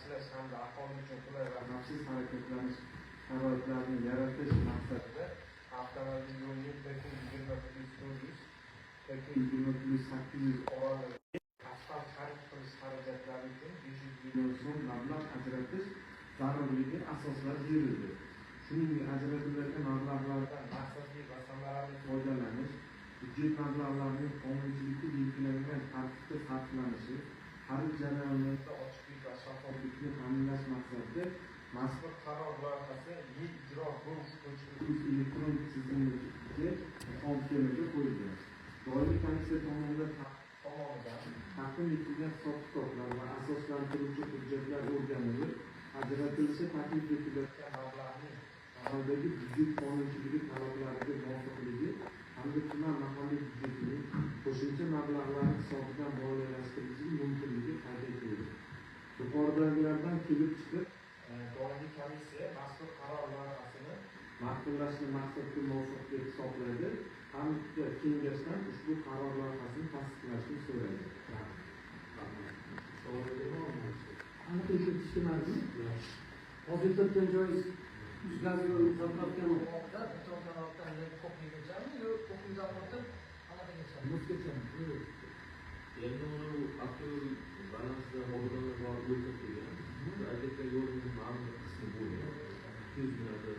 yaxshilash hamda aholi uchun qulay va xavfsiz harakatlanish sharoitlarini yaratish maqsadida avtomobil yo'lining PQ 20+400, PQ 20+800 oralig'iga asfalt xarid qilish xarajatlari uchun 500 million so'm mablag' ajratish zarurligi asoslari berildi. Shuningdek, ajratiladigan mablag'lardan maqsadli va samarali foydalanish, byudjet mablag'larining qonunchilikda belgilangan tartibda sarflanishi, xarid jarayonlarida ochiqlik va shaffoflikni ta'minlash maqsadida mazkur qaror loyihasi e-ijro.gov.uz elektron tizimiga muhokamaga qo'yilgan. Doimiy komissiya tomonidan taqdim etilgan hisob-kitoblar va asoslantiruvchi hujjatlar o'rganilib, ajratilishi taklif etilayotgan mablag'ning amaldagi byudjet qonunchiligi talablariga muvofiqligi hamda tuman mahalliy byudjetining qo'shimcha mablag'lari hisobidan moliyalashtirilishi mumkinligi qayd etildi. Yuqoridagilardan kelib chiqib, doimiy komissiya mazkur qaror loyihasini ma'qullashni maqsadga muvofiq deb hisoblaydi hamda kengashdan ushbu qaror loyihasini tasdiqlashni so'raydi. Savol bermoqmi? Aniq eshitishmadimi? Hozir aytayotgan joyingiz gaz yo'lini заправка ni Beton ko'prigachami yo ko'prikdan o'tib anaqagacha? Mostgachami? Endi uni avtomobil balansida odamlar bor, o'lchab kelgan. Aytayotgan yo'limiz ma'lum bir qismi bo'lgan. 200 metr.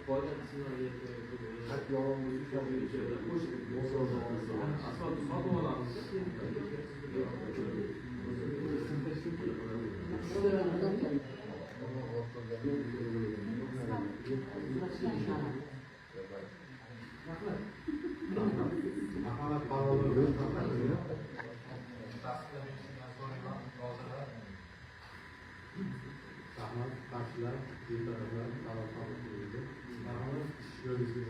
Qolgan qismlarga Xat yolg'on bo'lsa, asfalt sotib olamiz. Rahmat. Marhamat, qarorlar. Tasdiqlab berishingizni so'rayman, hozirda. Rahmat, qarshilar, betaraflar, qaror qabul qilindi. Marhamat, ish joyingizga.